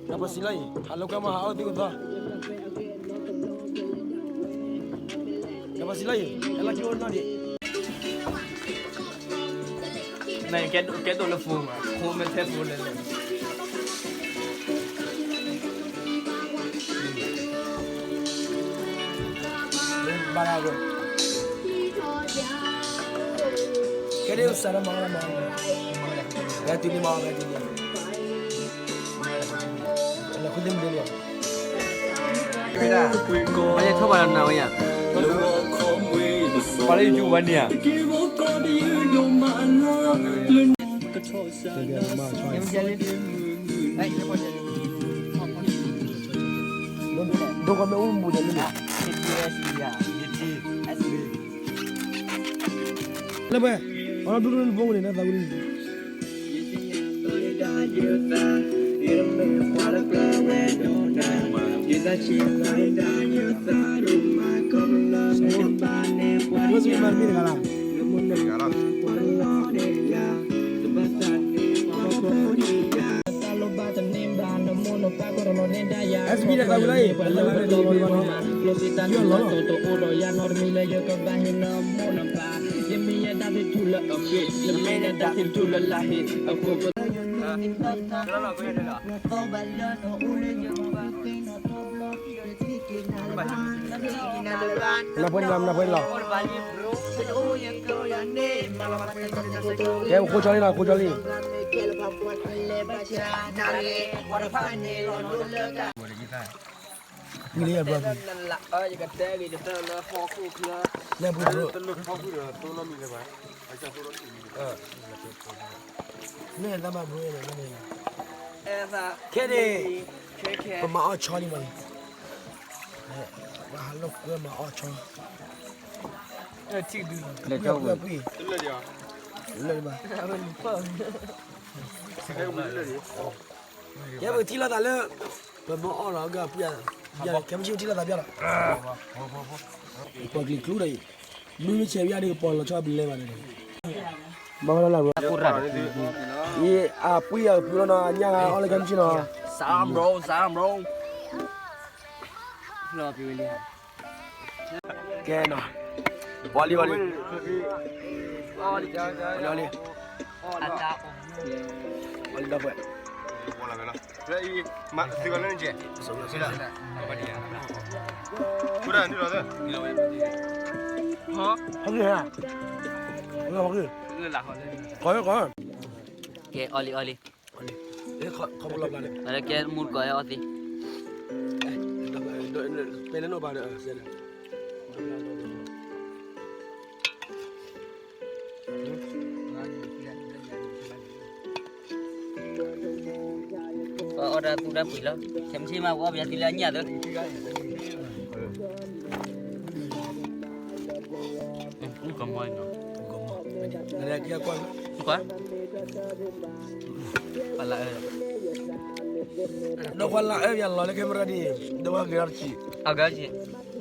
နပစံးလီၤအံၤ ဟးလိာ်ကွဲမး ဟးအီၣ်သံၣ်အိၣ်သီ နပစံးလီၤအံၤ ဟဲလီၤခံအိၣ်နီၢ်ဒံး နကဲဒိၣ်လၢ phone မး phone မ့ၢ်ထဲ phone လဲၣ်လဲၣ် ဘၣ်ဒၣ် ကဲဒ်စးထီၣ်မၤအီၣ်မၤအီၣ် ဝဲတုၤလံမၤအီၣ် ဝဲတုၤလံ လဲၤခူၣ်သ့ၣ်မနုၤလံ ပှၤလၢ YouTube ဝဲန့ၣ်ဧါ ဒိၣ်ကီၢ်မ့ၣ်အူမူဒီးလံ လၢပှဲၤ အီၣ်ဒူၣ်ဒူၣ်န့ၣ် ဖိန့ၣ် နသးဝံၣ်န့ၣ် ဝဲစံးမၤတမ့ၢ်တဂၤလီၤ S B ဒီးသးဝံၣ်လီၤအံၤ ယလီၤလီၤ နၢ်ပှဲၤလီၤ နၢ်ပှဲၤလီၤ ကဲ ပခိၣ်ဆီလံနီၤ ခိၣ်ဆီလံ ဝံၤလံယဘျီ လဲၤပူၤ မ့ၢ်သးမၤဘြူၤန့ၣ် ခဲန့ၣ် ပမၤအီၣ်ဆီလံမးန့ၣ် ပဟးလိာ်ကွဲမၤအီၣ်ဆီ ထံၣ်ဒု လၢာ်ဘၣ် ကဲပကထံၣ်လိာ်သးလၢ ပမၤအီၣ်လီၤကပှံၢ် ကဲပထံၣ်လိာ်သးဘၣ်လီၤ ပှၤကလံၤကျူဒီးအံၤ မုၢ်မ့ၢ်ဆဲးဝံၤဒီး ပှၤလီၤဆီဘျဲဘၣ်န့ၣ်ဒီး ဘၣ်ဝဲဒၣ်လၢ အပှံၢ်အပှံၢ်လီၤနီၤ အညၣ်အီၣ်လၢကဲမုၢ်ဆ့ၣ်နီၤ ကဲနီၤ ပှၤလံ ပှၤလံ ပှၤလံ ပှၤလံ ဒီပုၢ်ဝဲၢ် ကဲ အီလံ အီလံ ကဲမူတကိးအီသ့ ပဲလဲၣ်နိၣ်ဘၣ်ဒီး အီၣ်တၢ်သူတၢ်ပှံၤလီၤ ဆဲးမဆ့မး ပအီၣ်ပယီၤသံလၢအညၣ်သၢ ကမီနီၤ ကွၢ် ပလၢအၢ ဒီးပှၤလၢအၢပယီၤလီၤလၢ camera ဒံး ဒီးပှၤဂ့ၤထီၣ်တဆံး အဂၤတဆံး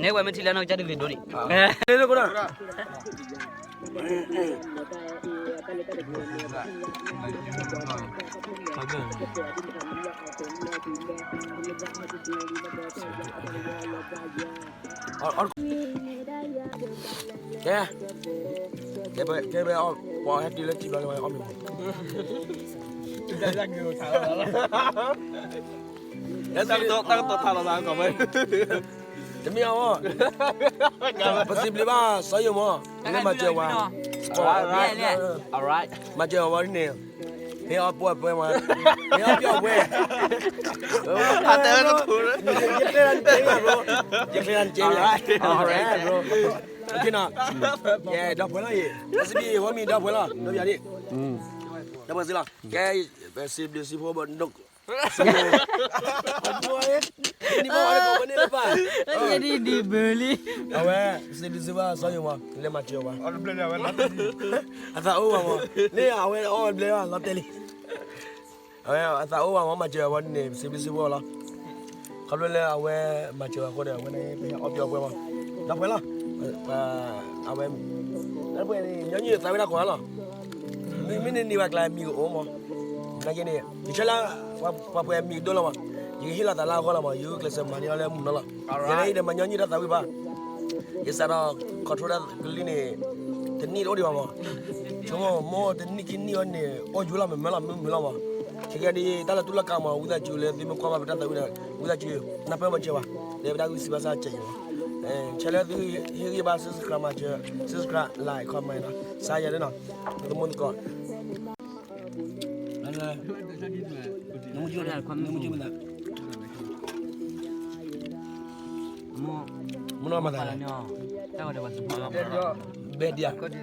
နဲဝဲမ့ၢ်ထံၣ်လၢနီၢ်ကစၢ်တဂ့ၤဒိၣ်န့ၣ် လၢကဒီး ကဲ ကဲ ပဟဲတုၤလၢထံဘျီလၢအီၣ်မ့ၤမး တၢ်ကတိၤထါလီၤသးကီးဝဲ တမ့ၢ်အီၤ ပစံးဘျုးဘၣ်စီၤယိၤမး လၢမၤစၢၤဝဲ မၤစၢၤဝဲဒ်န့ၣ် ဟဲအီၣ်ပှဲၤပှဲၤမး ဟဲအီၣ်ပျီပှဲၤ ယကျဲလၢနကဲမး bro ယကျဲလၢနကဲမး bro ကဲနီၤ ကဲ ဒီပုၢ်ဝဲၢ်လီၤအံၤ ပစံးဘျုးဝဲမ့ၢ်ဒီပုၢ်ဝဲၢ်လီၤ ဒီပုၢ်ဝဲၢ်လီၤ ကဲ ပစံးဘျုးစံးဖိဘၣ် ယဒံးဘၢလံ အဝဲ စံးဘျုးစံးဖှိၣ်စီၤယိၤမး လၢမၤစၢၤဝဲ အသးအိၣ်ဘၣ်မး န့ၣ်အဝဲအီၣ်ဘျဲဘၣ်လီၤတဲာ်လံ အဝဲအသးအိၣ်ဘၣ်မး မၤစၢၤဝဲန့ၣ် စံးဘျုးစံးဖှိၣ်လီၤ ခီဖျိလၢအဝဲမၤစၢၤဝဲအဃိဒီး အဝဲန့ၣ်ပဟဲအီၣ်ပျီပှဲၤမး ဒီပုၢ်ဝဲၢ်လီၤ အဝဲ ဒီပုၢ်ဝဲၢ်န့ၣ် ညီနုၢ်သးဝဲဒၣ်ကိးဂၤလီၤ မ့မ့ၢ်န့ၢ်န့ၢ်ဘၣ်ကျါမံၤကအိၣ်မး နာ်က့န့ၣ် ယဆၢလၢ ပှၤပှဲၤမံၤဒိၣ်လီၤမး, ယကဟ့ၣ်လီၤသးလၢအဂီၢ်လီၤမး, ယဂုာ်ကျဲးစၢးမၤန့ၢ်အီၤလၢမုၢ်နီၤလီၤ. ယဲအံၤဒီးမၤညီနုၢ်တၢ်သးဝံၣ်ဘၣ်, ယစးထီၣ် control တၢ်ကလုၢ်န့ၣ် တနံၣ်တအိၣ်ဒံးဘၣ်မး, ဆိကမိၣ်မိၢ်တနံၣ်ခံနံၣ်အံၤန့ၣ် အိၣ်ယူၤလီၤမး မၢလီၤမုၢ်မုၢ်လီၤမး, ခဲကဲဒ်တၢ်လၢတူၢ်လၢကါမး ဝံသးစူၤလၢသုမ့ၢ်ကွၢ်ဘၣ်ပတၢ်သးဝံၣ်ဒီး ဝံသးစူၤ နၢ်ပၢၢ်မၤစၢၤဘၣ်, လၢပတၢ်ဂုာ်စံးဘၣ်စၢ်ကဲးအံၤမး, ဆဲးလၢသုဟ့ၣ်ဂံၢ်ဘါ subscribe မၤစၢၤ subscribe like comment နီၤ, စါယၤလၢနီၤ, သမူသကိး မုၢ်နီၢ်မၤသ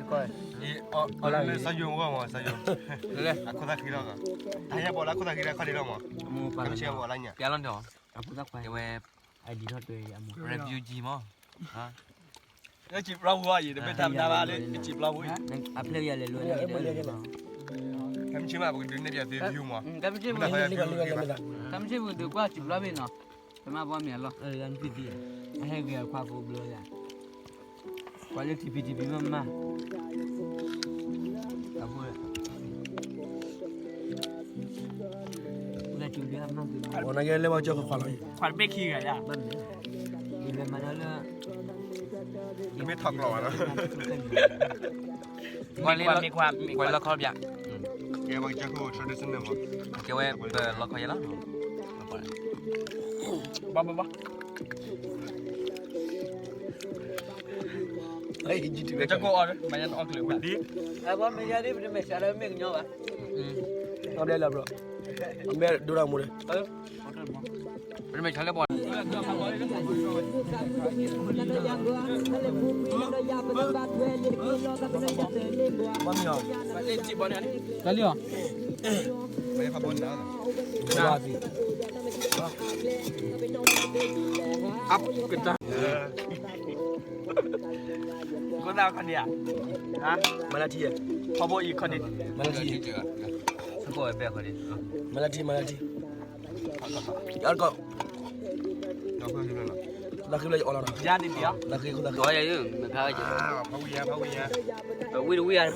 း, အီၤလၢစီၤယိၤမး စီၤယိၤ, အခိၣ်သၣ်ဃံလီၤ, တၢ်ဟဲဘီလၢအခိၣ်သၣ်ဃံလီၤခီၢ်ဒံးလီၤမး, ကဲဝဲ refugee မး, လၢစံာ်ပျီပူၤအံၤ တမ့ၢ်တၢ်မနုၤဘၣ်လၢစံာ်ပျီပူၤအံၤ, အဖျဲၣ်ယၤလဲၤလိၤလၢ ကဲမ့ၢ်ဆ့ၣ်မး ပကဒုးနဲၣ်ပၠးသု view မး, ကဲမ့ၢ်ဆ့ၣ်ပကဒုးကွၢ်စံာ်ပျီပူၤနီၤ, ပမ့ၢ်ဘီမ့ၢ်အလီၢ်, အဟဲဂ့ၤအခွါဖိဘျီယၤ, ပှၤလၢထံဖံးထံဖံးမးမး, အဃိ အီၤနကဲလၢဘၣ်ကၠီၣ်ခွါခွါလီၤ, ခွါတဘ့ၣ်ခံဂၤယၤ, ယလဲၤမၤဒီးလၢ တမ့ၢ်ထီၣ်ကျီၢ်ဘၣ်လီၤ, မ့ၢ်ခွါ မ့ၢ်ခွါ မ့ၢ်ခွါလီခီပၠး, ကဲဝဲ traditional မး, ကဲဝဲပလီခီယဲလီၤ, ဘၣ်ဘၣ်ဘၣ် ကၠီၣ်ကိၣ်အီၤ မၤညါနအီၣ်ကျၢၤဝဲ, အဘၣ်မ့ၢ်ယါဒ်ပတမဲာ်ဆှးလၢမ့ၢ်ကညီဘၣ်, အဘျဲၣ်လၢဘျီ, အမဲာ်ဒိၣ်တၢ်မူဒီး, ပတမဲာ်ဆှးလၢဘီ, တၢ်လံၣ်အီၤ, ကတၢၢ် ကိးသးခီန့ၣ်ဧါ, မၤလၢထံ, ဖီဘိအံၤခီန့ၣ်, မၤလၢထံ, မၤလၢထံ, မၤလၢထံ, ယကီး, လၢဃံလၢယအီၣ်လီၤနီၤ, ယါန့ၣ်တယီၤ, လၢဃံ, လၢဃံ, ဝံတဝံယၤ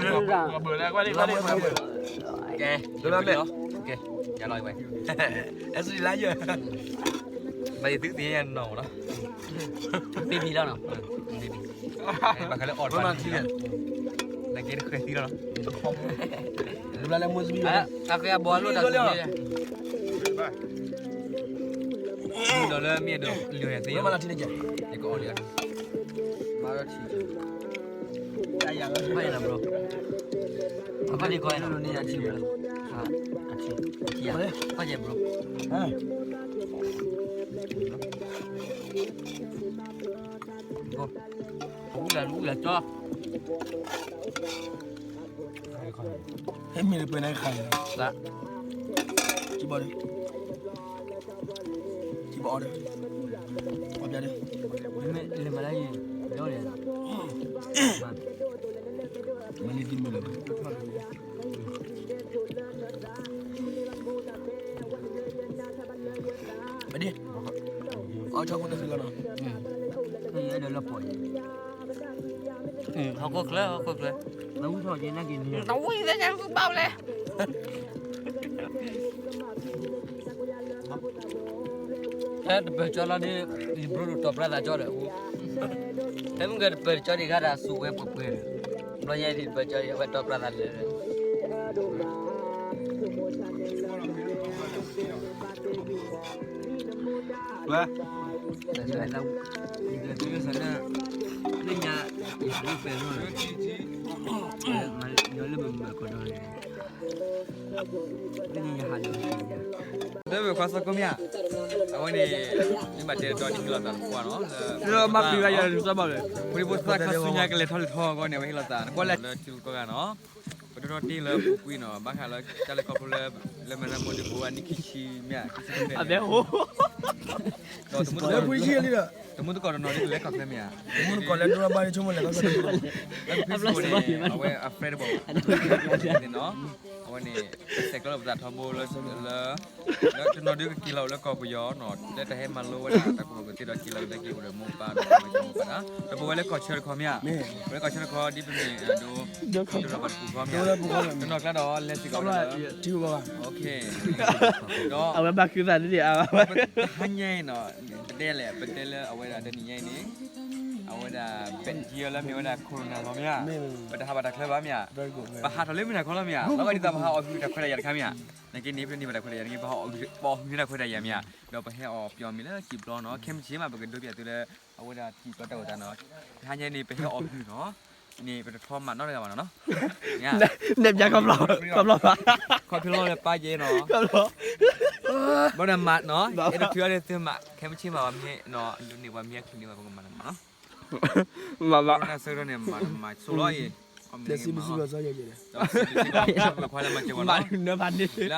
ပၢၤသီၣ်ပၢၤကျၢၤဒီး ကဲ, ကဲ, ယၤလီၤဝဲ, အဲၣ်စူလါယဲ, ဘၣ်ယသုသ့ၣ်ညါနီၤနီၤ, baby လီၤနီၤ, baby, ဘၣ်ဃးလၢအီၣ်တဘၣ်န့ၣ်, နကဲတဃဲၤသံလီၤနီၤ, တဘျီလၢမိၢ်သမံး, အဃဲအဘီလိၣ်တၢ်လီၤ, ဒီးလၢမ့ၢ်ဒီးလၢသ့ၣ်, ယကအီၣ်လံ, မၤထံ, ဘၣ်ယၤနီၤ bro, အခီန့ၣ်ကီးန့ၣ်န့ၣ်အထံ, အထံ, အခီယဲ bro, အူလၢအူလၢကၠီ ဟဲမ့ၢ်တပှဲၤန့ၣ်ခါန့ၣ်, စံဘီဒီး, စံဘီအီၤဒီး, အီၣ်ပၠးဒီး, မ့ၢ်လဲၤမၤလၢယံၤ, ဒီးလဲၤ, မၤလံတံမုာ်လၢၤဘၣ်, အဒံ, အီၣ်ဆီခိၣ်တၢ်ဃံလီၤနီၤ, ဒီးလၢပီၢ်ယံၤ ဟီၣ်ခိၣ်ချၢ ဟီၣ်ခိၣ်ချၢ, နဝံၣ်သ့ၣ်ညါဘၣ်လဲၣ်, ဟဲတပၢၤကၠီလီၤဒီး ယဘျိဒိၣ်တီၢ်ပြၢသးကၠီဒီး, ဟဲမုၢ်ဂဲၤတပၢၤကၠီဒံးဂၤဒၣ်စူးဝဲပှဲၤပှဲၤဒီး, ဘျီညါဒံးတပၢၤကၠီဒံး အဝဲတီၢ်ပြၢသးလၢာ် ဝဲ, လၢညါ, ယဟးလၢပဲၤလီၤ, ယလၢမုာ်မုာ်ကီးဒီး, လၢညါယဟးလၢ, ဒီးပခွါစီၤကိးမၠၣ်, အဝဲန့ၣ်, မ့ၢ်ဘၣ်တဲတတီၤန့ၣ်ဟ့ၣ်လီၤသးတကွၢ်နီၤ, လၢမၤပျံၤဘၣ်ယၤလၢတၢ်ဘၣ်ဝဲ, ဖိဒံဖိသၣ်ခါဆူညါကလဲၤထီၣ်လဲၤထီအဂီၢ်န့ၣ် အဝဲဟ့ၣ်လီၤသးတကွၢ်လၢထံဂုၤကီၢ်ဂၤနီၤ, ပဒိၣ်ထီၣ်တ့ၢ်လၢပူၤကွံာ်နီၤ ဘၣ်ဃးလၢ ကၢ်လဲၤခီဖျိလၢ လၢမဲၢ်လၢမိၢ်ဒုးဘိဝဲနံၣ်ခံဆံမ့ၢ်ဧါ ခံဆံမ့ၢ်ဧါ, ဒီးတမူတကိး, တမူတကိးတနီၤဒ်လဲၤခီဖျိမ့ၢ်ဧါ, တမူတကိးလၢဒိၣ်ဘၣ်ဘၣ်န့ၣ်ဆိကမိၣ်လဲၤခီဖျိန့ၣ်, အဝဲအ friend တဘၣ်ဘၣ်, န့ၣ်နီၤ အဝဲန့ၣ် ပဆဲးကျၢလီၤပသးထီဘိလၢ လၢ လၢတနီၤဒုးကက့ၤလီၤလၢကီၢ်ပယီၤနီၤ လၢတၢ်ဟဲမၤလိဝဲဒၣ်တၢ်ကူၣ်ဘၣ်ကူၣ်သ့ဒီးက့ၤလီၤကဒါက့ၤအိၣ်ဒီးမိၢ်ပၢ်ဒီးမိၢ်ပၢ်ဒီး ဒီးပဝဲလၢကီၢ်ဆၢတခီမ့ၢ်ဧါ, ပဝဲလၢကီၢ်ဆၢတခီ ဒ်ပမ့ၢ်ဒိ ဒိတရၢ်ပှၤတပူၤဃီမ့ၢ်ဧါ, တနီၤကျါဒီးလဲၤစ့ၢ်ကီးလၢ ထံဂုၤကီၢ်ဂၤ ဒီး အဝဲဘၣ်ဃုသးဒ်န့ၣ်အါဘၣ် ဟါညါအံၤနီၤ ပတဲလဲၣ် ပတဲလၢအဝဲဒၣ်တနံၤညါအံၤန့ၣ် အဝဲဒၣ် ဘဲးကံအီၤလၢမ့ၢ်ဝဲဒၣ် corona လီၤမ့ၢ်ဧါ, ပတဟးဘၣ်တၢ်ချၢဘၣ်မ့ၢ်ဧါ, ပဟးထီၣ်လၢမုၢ်နၤခီလီၤမ့ၢ်ဧါ, လီၤဂာ်ဒ်သိးပဟးအီၣ်ဟုၣ်တၢ်ခွဲးတၢ်ယာ်တခါမ့ၢ်ဧါ, နာ်က့န့ၣ် ပတန့ၢ်ဘၣ်တၢ်ခွဲးတၢ်ယာ်နာ်က့ ပဟးအီၣ်ဟုၣ်တၢ်ခွဲးတၢ်ယာ်မ့ၢ်ဧါ, ဒီးပဟဲအီၣ်ပၠီမ့ၢ်လၢစံၣ်ပျီနီၤ, ခဲမုၢ်ဆ့ၣ်မး ပကဒိးပၠးသုလၢ အဝဲဒၣ်စံၣ်ပျီတၢ်အိၣ်သးနီၤ, တဟါညါန့ၣ် ပဟဲအီၣ်ဟုၣ်နီၤ, န့ၣ် ပတထီၣ်မးနီတဂၤဘၣ်နီၤ, နဲၣ်ပၠးခီဖျိ ခီဖျိဘၣ်, ခီဖျိလီၤလၢပၢ်ကဲနီၤ, ဘၣ်ဒီးမးနီၤ, အဲၣ်ဒိးထုးအီၤဒီးသုမး, ခဲမုၢ်ဆ့ၣ်မး ပှၤမ့ၢ်နီၤ ဒိးန့ၢ်ပှၤမ့ၢ်ဟဲချုးန့ၢ်ဘၣ်ပကမၤနီၤ, မၤဘၣ်, ဆၢကတီၢ်န့ၣ် မၤမၤဆိလီၤအံၤ, လၢ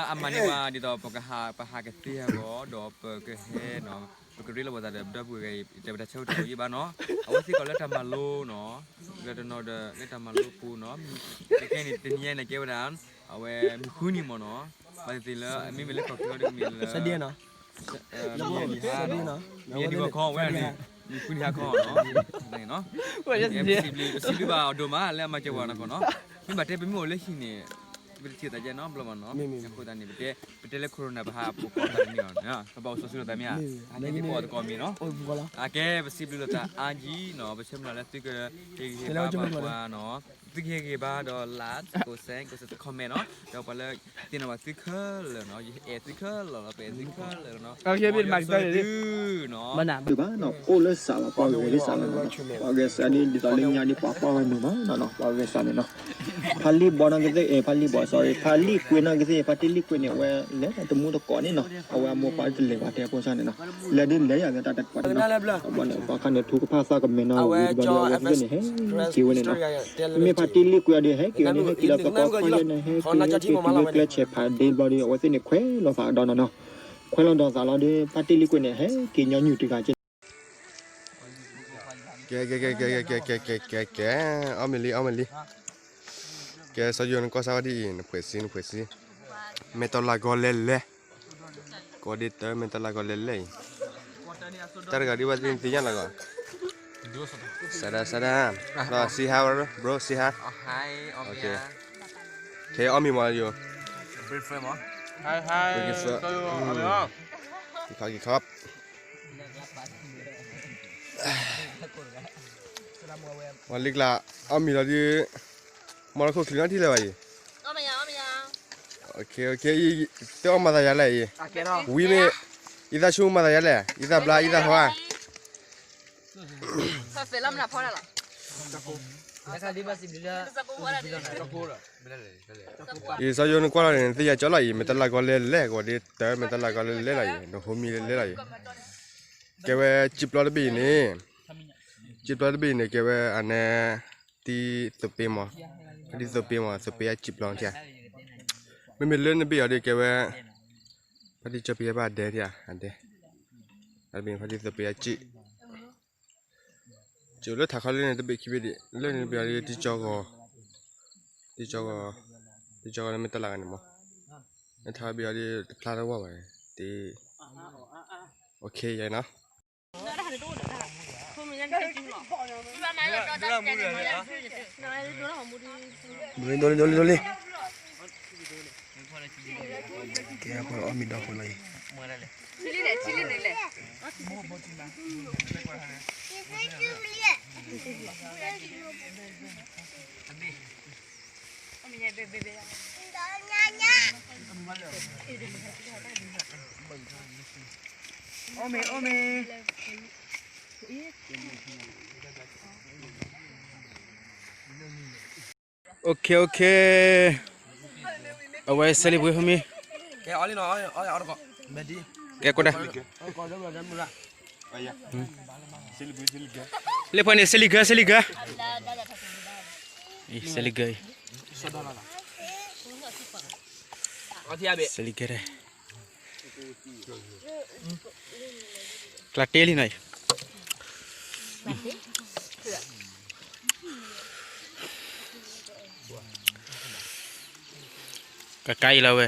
အမၤန့ၢ်ဝဲဒ်သိး ပကဟး ပဟးကသ့အဂီၢ် ဒီးပကဟဲနီၤ, ပကရ့လိာ်ပသးဒီးပဒီပုၢ်ဝဲၢ်အံၤ တဲပတၢ်ဆၢကတီၢ်အံၤဘၣ်နီၤ, အဝဲစ့ၢ်ကီးလၢတၢ်မၤလိနီၤ, လၢတနီၤဒီး လၢတၢ်မၤလိပူၤနီၤ, ကဲကဲန့ၣ် တနံၤညါန့ၣ်ကဲဝဲဒၣ် အဝဲမုၢ်ဃုနံၤမ့ၢ်နီၤ, ဘၣ်သ့ၣ်သ့ၣ်လၢ မ့မ့ၢ်လၢကီၢ်ချၢဒီးကမ့ၢ်လၢ မ့ၢ်နံၤဟါ, မ့ၢ်နံၤဂီၤခီဝဲန့ၣ်, မုၢ်ဃုနံၤဟါခီနီၤ, ပစံးဘျုးဘၣ်အီၤဒိၣ်မးလၢအမၤစၢၤပှၤနီၤခီနီၤ, မ့ၢ်ဘၣ်တဲပမ့ၢ်အိၣ်လၢဟံၣ်န့ၣ်, ပတထံၣ်သးကဲနီတဘျီဘၣ်နီၤ, အဃိသတးန့ၣ် ပတဲ ပတဲလၢ corona ပဟးပိာ်ကီၢ်သးတမ့ၢ်အီၤ, ပဘၣ်အိၣ်စီၤစုၤလိာ်သးမ့ၢ်ဧါ, ဟးန့ၢ်သ့ၣ်ပအီၣ်သကိးမ့ၢ်နီၤ, အကဲပစံးဘျုးလိာ်သးအါကံနီၤ, ပဆၢမုၢ်လၢ်လၢသုကဟ့ၣ်ဂံၢ်ဟ့ၣ်ဘါပှၤနီၤ, သုကဟ့ၣ်ဂံၢ်ဟ့ၣ်ဘါဒီး like, ကိး share, ကိး comment နီၤ, ဒီးပှၤလၢသ့ၣ်နီၣ်ဘၣ်သုခဲလၢာ်နီၤ, ယအဲၣ်သုခဲလၢာ်လီၤ, ပအဲၣ်သုခဲလၢာ်လီၤနီၤ, မ်ယဆၢသုနီၤ, ဘၣ်နီၤ အိၣ်လၢစးလီၤ ပှၤဂဲၤလၢစးလီၤနီၤ, ပှၤဂဲၤစးဒ် ဒ်သိးလၢညါဒ်ပှၤပှၢ်ဝဲမုာ်မးနီၤ, ပှၤဂဲၤစးန့ၣ်နီၤ, ဖါလံၢ်ဘီနီၢ်ကသ့ၣ် ဖါလံၢ်ဘီ sorry ဖါလံၢ်ကွ့နီၢ်ကသ့ၣ် ဖါတံၢ်လံၢ်ကွ့န့ၣ် အဝဲလဲၤတမူတကိးန့ၣ်နီၤ, အဝဲအမိၢ်ပၢ်တလဲၤဘၣ်တဲဖိစၢ်န့ၣ်နီၤ, လဲၤဒ်လဲၤယၤကတၢ်တပှၢ်န့ၣ်နီၤ, အဘီန့ၣ် ပှၤခါန့ၣ် ထူကဖၣ်သၣ်ကမဲနီၤ ဝံၤတဘျီဒီးအဝဲသ့ၣ်န့ၣ် ဟဲက့ၤဝဲန့ၣ်နီၤ, မ့ၢ်ဖါတံၢ်လံၢ်ကွ့အီၤဒီး ဟဲက့ၤဝဲန့ၣ် ဟဲက့ၤဒီးသကိးဖးယဲၢ်န့ၣ် ဟဲက့ၤဝဲက့ၤဝဲကျဲဆဲးဖးဒ့ဘျီဒီး အဝဲသ့ၣ်န့ၣ် ခွဲးလီၤသးဒီးနီၤနီၤ, ခွဲးလီၤဒီးသးလီၤဒီး ဖါတံၢ်လံၢ်ကွ့န့ၣ် ဟဲက့ၤညီနုၢ်တဂၤကဲ ကဲ ကဲ ကဲ ကဲ ကဲ ကဲ ကဲ ကဲ ကဲ အီၣ်မ့ၢ်လံ အီၣ်မ့ၢ်လံ, ကဲ စီၤယိၤ နကွၢ်စၢ်ဝဲဒ်အံၤ နဖှဲးစံ နဖှဲးစံ, မဲာ်တလၤကီၤလဲၤလဲၤ, ကိးဒ့တၢ် မဲာ်တလၤကီၤလဲၤလဲၤအံၤ, တၢ်တဂၤဒ်ဘၣ်သ့ၣ်နသ့ၣ်ညါလီၤကီး, စဒၣ် စဒၣ်, လီၤ say hi bro, say hi, ကဲ အီၣ်မ့ၢ်မးယိၤ, ကဲ ကဲ ပှၤလံၤကျါ အီၣ်မ့ၢ်လီၤဒုး, မ့ၢ်လီၤခိၣ်ချံးနီထံၣ်လၢၤဘၣ်အံၤ, တအီၣ်မၤသးယၤလဲၣ်အံၤ, ဝံၤမ့ၢ်, အံသၣ်ဆူမၤသးယၤလဲၣ်, အံသၣ်ဘျါ အံသၣ်ဟါ, အံၤစီၤယိၤနကွၢ်လီၤန့ၣ် နသ့ၣ်ညါကၠီလီၤအံၤ မဲာ်တလၤကီၤလဲၤလဲၤ ကိးဒ့တၢ် မဲာ်တလၤကီၤလဲၤလဲၤလီၤအံၤ နဟိမံၤလဲၤလဲၤလီၤအံၤ, ကဲဝဲစံၣ်ပျီတဘ့ၣ်အံၤန့ၣ်, စံၣ်ပျီတဘ့ၣ်အံၤန့ၣ် ကဲဝဲအန့ၣ်, တံၤသိးပ့မး, ဖါတံၢ်သိးပ့မး သိးပ့အစံၣ်ပျီထံဧါ, မ့မ့ၢ်လၢနဘ့ၣ်အီၤဒီးကဲဝဲ, ဖါတံၢ်ကၠီပယဲၢ်ဘၣ်ဒဲထံဧါ အဒဲ, ဖါတံၢ်သိးပ့အစံၣ် ကၠိလၢထးခီလၢန့ၣ်တဘ့ၣ်ခံဘ့ၣ်ဒံး လၢန့ၣ်ဘ့ၣ်အီၤဒ်တံၤကၠီဂီၤ, တံၤကၠီဂီၤ, တံၤကၠီဂီၤလၢမ့ၢ်တလးဂၤန့ၣ်မး, လၢထးဘ့ၣ်အီၤဒ်တဖျါတဝၢ်ဘၣ်, တံၤ, အိၣ်ခ့ယဲနီၤ, ဒိလီၤဒိလီၤဒိလီၤ, ကဲအီၣ်မ့ၤဒီဖိလီၤအံၤ အိၣ်မ့ၤ အိၣ်မ့ၤ, အိၣ်ခ့ အိၣ်ခ့, အဝဲစဲးလံပှ့ၤဖိမ့ၢ်, ကဲကိးဒၣ်, လၢပှဲၤန့ၣ် စဲးလံကၢ စဲးလံကၢ, စဲးလံကၢအံၤ, စဲးလံကၢဒဲး ကျါတ့လံနီၤအံၤ, ကဲ ကကါအံၤလီၤဝဲ,